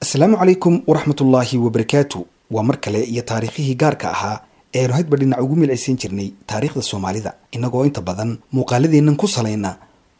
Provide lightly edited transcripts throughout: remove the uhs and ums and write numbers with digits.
Asalaamu calaykum waraxmatullaahi wabarakaatu. Waa mar kale iyo taariikhihii gaarka ahaa ee aynu hadba dhinac ugu milcaysan jirnay taariikhda Soomaalida, innagoo inta badan muuqaaladeennan ku salayna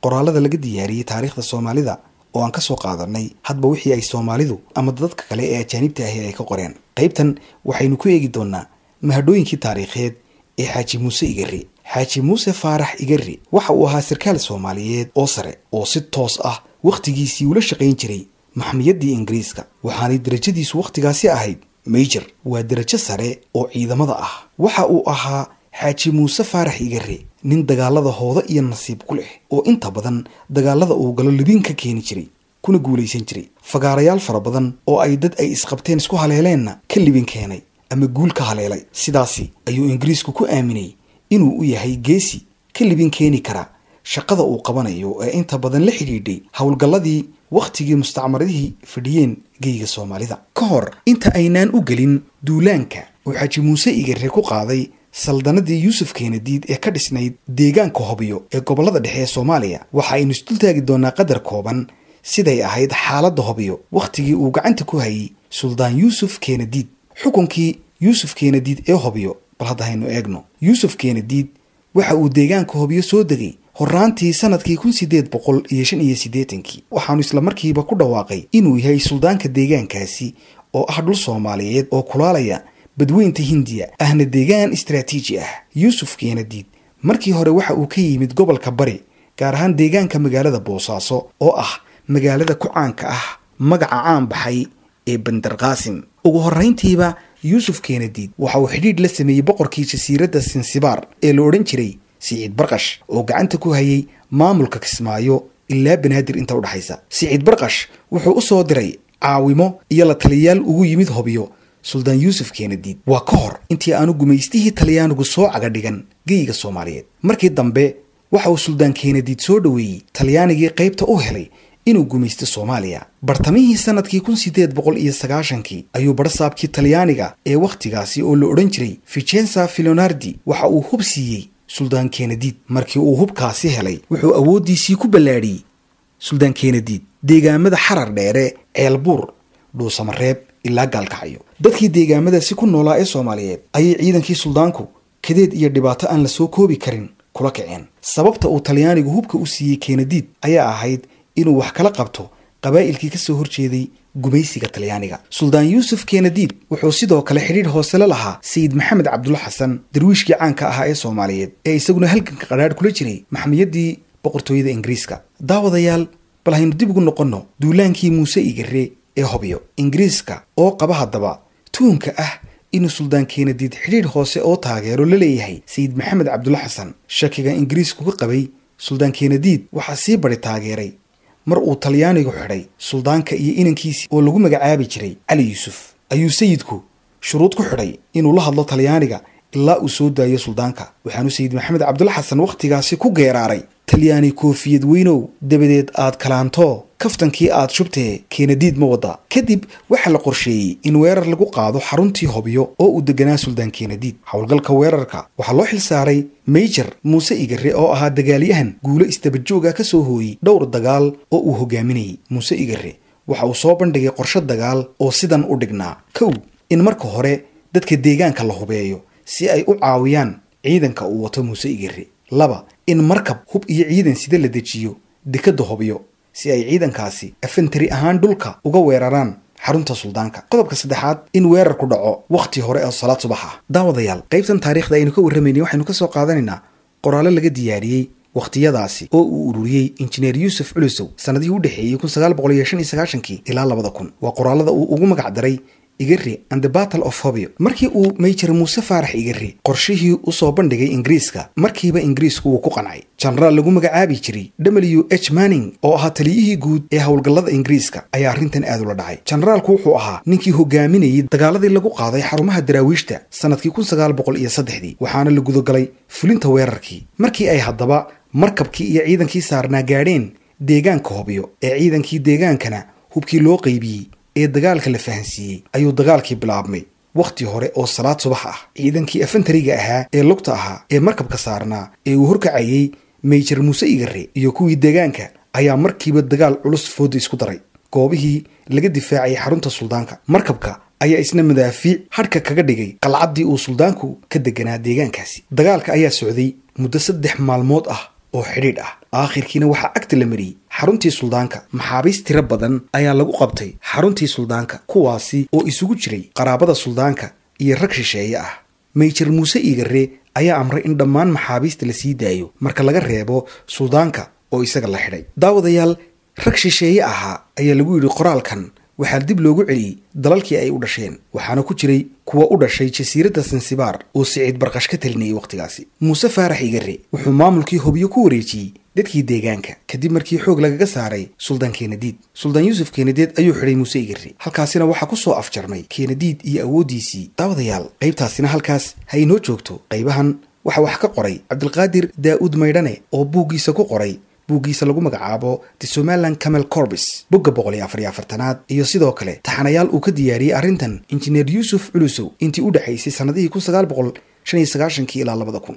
qoraalada laga diyaariyey taariikhda Soomaalida oo aan ka soo qaadanay hadba wixii ay Soomaalidu ama dadka kale ee ajaanibta ahi ay ka qoreen. Qaybtan waxaynu ku eegi doonaa mahadhooyinkii taariikheed ee Xaaji Muuse Igare. Xaaji Muuse Faarax Igare waxa uu ahaa sarkaal Soomaaliyeed oo sare oo si toos ah wakhtigiisii ula shaqayn jiray maxmiyadii Ingiriiska, waxaanay darajadiisu wakhtigaasi ahayd major, waa darajo sare oo ciidamada ah. Waxa uu ahaa Xaaji Muuse Faarax Igare nin dagaalada hooda iyo nasiib ku leh oo inta badan dagaalada uu galo libin ka keeni jiray kuna guulaysan jiray. Fagaarayaal fara badan oo ay dad ay isqabteen isku haleeleenna ka libin keenay ama guul ka haleelay. Sidaasi ayuu Ingiriisku ku aaminay inuu u yahay geesi ka libin keeni kara shaqada uu qabanayo ee inta badan la xidhiidhay howlgalladii wakhtigii mustacmaradihii fadhiyeen geyga Soomaalida. Ka hor inta aynaan u gelin duulaanka uu Xaaji Muuse Igare ku qaaday saldanadii Yuusuf Keenadiid ee ka dhisnayd deegaanka Hobyo ee gobollada dhexe ee Soomaaliya, waxa aynu isdultaagi doonaa qadar kooban siday ahayd xaaladda Hobyo wakhtigii uu gacanta ku hayay Suldaan Yuusuf Keenadiid. Xukunkii Yuusuf Keenadiid ee Hobyo bal hadda haynu eegno. Yuusuf Keenadiid waxa uu deegaanka Hobyo soo degay horaantii sanadkii 1885-kii, waxaanu isla markiiba ku dhawaaqay inuu yahay suldaanka deegaankaasi oo ah dhul Soomaaliyeed oo kulaalaya badweynta Hindiya, ahna deegaan istaraatiiji ah. Yuusuf Keenadiid markii hore waxa uu ka yimid gobolka Bari, gaar ahaan deegaanka magaalada Boosaaso oo ah magaalada ku caanka ah magaca caan baxay ee Bandar Qaasim. Ugu horrayntiiba Yuusuf Keenadiid waxa uu xidhiidh la sameeyey boqorkii jasiiradda Sinsibaar ee la odhan jiray Siciid Barqash oo gacanta ku hayay maamulka Kismaayo ilaa Banaadir inta u dhaxaysa. Siciid Barqash wuxuu u soo diray caawimo iyo la taliyayaal ugu yimid Hobyo Suldaan Yuusuf Keenadiid, waa ka hor intii aanu gumaystihii Talyaanigu soo caga dhigan geyga Soomaaliyeed. Markii dambe waxa uu Suldaan Keenadiid soo dhoweeyey Talyaanigii qaybta u helay inuu gumaysto Soomaaliya. Bartamihii sanadkii 1890-kii ayuu barsaabkii Talyaaniga ee wakhtigaasi oo la odhan jiray Vicenza Filonardi waxa uu hub siiyey Suldaan Keenadiid. Markii uu hubkaasi helay wuxuu awooddiisii ku ballaadhiyey Suldaan Keenadiid deegaamada Xarar Dheere, Ceelbuur, Dhuusamareeb ilaa Gaalkacyo. Dadkii deegaamadaasi ku noolaa ee Soomaaliyeed ayay ciidankii suldaanku kadeed iyo dhibaato aan la soo koobi karin kula kaceen. Sababta uu Talyaanigu hubka u siiyey Keenadiid ayaa ahayd inuu wax kala qabto qabaa'ilkii ka soo horjeeday gumaysiga Talyaaniga. Suldaan Yuusuf Keenadiid wuxuu sidoo kale xidhiidh hoose la lahaa Sayid Maxamed Cabdulla Xasan, darwiishkii caanka ahaa ee Soomaaliyeed ee isaguna halganka qadhaadh kula jiray maxmiyadii boqortooyada Ingiriiska. Daawadayaal, bal haynu dib ugu noqonno duulaankii Muuse Igare ee Hobyo. Ingiriiska oo qaba haddaba tuunka ah inuu Suldaan Keenadiid xidhiidh hoose oo taageero la leeyahay Sayid Maxamed Cabdulla Xasan, shakiga Ingiriisku ka qabay Suldaan Keenadiid waxaa sii bari taageeray mar uu Talyaanigu xidhay suldaanka iyo inankiisii oo lagu magacaabi jiray Cali Yuusuf. Ayuu sayidku shuruud ku xidhay inuu la hadlo Talyaaniga ilaa uu soo daayo suldaanka. Waxaanu Sayid Maxamed Cabdulla Xasan wakhtigaasi ku geeraaray: Talyaani koofiyad weynow, dabadeed aad kalaanto, kaftankii aad shubtee Keenadiid ma wadda. Kadib waxaa la qorsheeyey in weerar lagu qaado xaruntii Hobyo oo uu deganaa Suldaan Keenadiid. Howlgalka weerarka waxaa loo xil saaray Major Muuse Igare oo ahaa dagaalyahan guulo istabajooga ka soo hooyey dhowr dagaal oo uu hogaaminayay. Muuse Igare waxa uu soo bandhigay qorshe dagaal oo sidan u dhignaa: kow, in marka hore dadka deegaanka la hubeeyo si ay u caawiyaan ciidanka uu wato Muuse Igare; laba, in markab hub iyo ciidan sida la dejiyo dekadda Hobyo si ay ciidankaasi afantari ahaan dhulka uga weeraraan xarunta suldaanka; qodobka saddexaad, in weerarku dhaco wakhti hore oo salaad subax ah. Daawadayaal, qaybtan taariikhda aynu ka warramaynay waxaynu ka soo qaadanaynaa qoraallo laga diyaariyey wakhtiyadaasi oo uu ururiyey injineer Yuusuf Culusow sanadihii u dhexeeyey 1995-kii ilaa 2000. Waa qoraallada uu ugu magac daray Igare and the Battle of Hobyo. Markii uu Major Muuse Faarax Igare qorshihii u soo bandhigay Ingiriiska, markiiba Ingiriisku wuu ku qancay. Jenaraal lagu magacaabi jiray W H Manning oo ahaa taliyihii guud ee howlgallada Ingiriiska ayaa arrintan aad ula dhacay. Jenaraalku wuxuu ahaa ninkii hogaaminayay dagaaladii lagu qaaday xarumaha daraawiishta sanadkii 1903-dii, waxaana la gudagalay fulinta weerarkii. Markii ay haddaba markabkii iyo ciidankii saarnaa gaadheen deegaanka Hobyo ee ciidankii deegaankana hubkii loo qaybiyey ee dagaalka la fahansiiyey, ayuu dagaalkii bilaabmay wakhti hore oo salaad subax ah. Ciidankii afantariga ahaa ee lugta ahaa ee markabka saarnaa ee uu horkacayey Major Muuse Igare iyo kuwii deegaanka ayaa markiiba dagaal culus fooda isku daray. Goobihii laga difaacayay xarunta suldaanka. Markabka ayaa isna madaafiic hadhka kaga dhigay qalcaddii uu suldaanku ka deganaa deegaankaasi. Dagaalka ayaa socday muddo 3 maalmood ah oo xidhiidh ah. Aakhirkiina waxaa cagta la mariyey xaruntii suldaanka. Maxaabiis tiro badan ayaa lagu qabtay xaruntii suldaanka, kuwaasi oo isugu jiray qaraabada suldaanka iyo rag shisheeye ah. Meyjer Muuse Iigare ayaa amray in dhammaan maxaabiista la sii daayo marka laga reebo suldaanka oo isaga la xidhay. Daawadayaal, rag shisheeye ahaa ayaa lagu yidhi qoraalkan waxaa dib loogu celiyey dalalkii ay u dhasheen, waxaana ku jiray kuwa u dhashay jasiiradda Sansibaar oo Siciid Barqash ka talinayay wakhtigaasi. Muuse Faarax Igare wuxuu maamulkii Hobyo ku wareejiyey dadkii deegaanka kadib markii xoog lagaga saaray Suldaan Keenadiid. Suldaan Yuusuf Keenadeed ayuu xidhay Muuse Igare, halkaasina waxaa ku soo afjarmay Keenadiid iyo awooddiisii. Daawadayaal, qaybtaasina halkaas ha inoo joogto. Qaybahan waxaa wax ka qoray Cabdilqaadir Daa'uud Maydhane oo buuggiisa ku qoray, buuggiisa lagu magacaabo The Somaliland Camel Corbis, bogga 144aad, iyo sidoo kale taxanayaal uu ka diyaariyey arrintan Injineer Yuusuf Culusow intii u dhexaysay sannadihii 1995kii ilaa 2000.